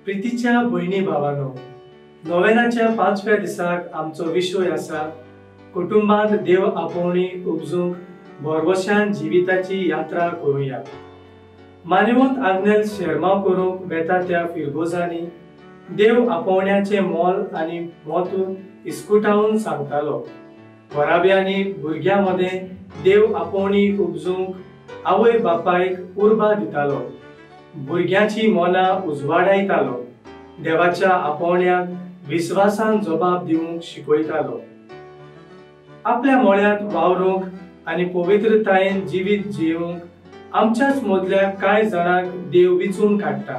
प्रितीच्या भयणी भावानो, नोवेनाच्या 5व्या दिसाक आमचो विशय आसा कुटुंबांत देव आपोवणी उपजूंक भरवशान जिविताची यात्रा करुया। मानवंत आग्नेल शेरमाव करूंक वेता त्या फिरगोजांनी देव आपोवण्याचें मोल आनी म्हत्व इस्कुटावन सांगतालो। घराब्यांनी भुरग्यां मदें देव आपोवणी उपजूंक आवय बापायक उर्बा दितालो, भुरग्यांची मनां उजवाडायतालो, देवाच्या आपोवण्याक विस्वासान जबाब दिवंक शिकयतालो। आपल्या मळ्यांत वावरूंक आनी पवित्रतायेन जिवीत जिवंक आमच्याच मदल्या कांय जाणांक देव विचून काडटा।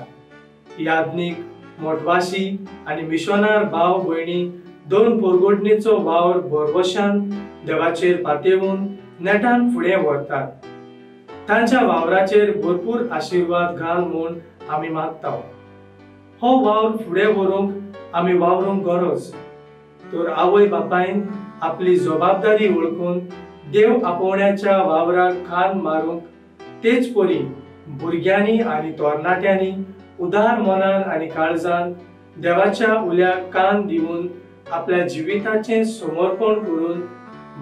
याज्ञीक, मोटवाशी आनी मिशनार भाव भयणी दोन पोरगोडणेचो वावर भरवशान देवाचेर पातेवन नेटान फुडें व्हरतात। तांच्या वावराचेर भरपूर आशिर्वाद घाल म्हूण आमी मागता। हो वावर फुडें व्हरूंक आमी वावरूंक गरज तर आवय बापायन आपली जबाबदारी वळखून देव आपोवण्याच्या वावराक खान मारूंक, तेच परी भुरग्यांनी आनी तरणाट्यांनी उदार मनान आनी काळजान देवाच्या उल्याक कान दिवन आपल्या जिविताचें समर्पण करून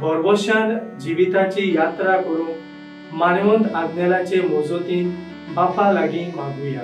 भरवशान जिविताची यात्रा करूंक मानवंत आग्नेलाचे मोजोतीन बापा लागीं मागुया।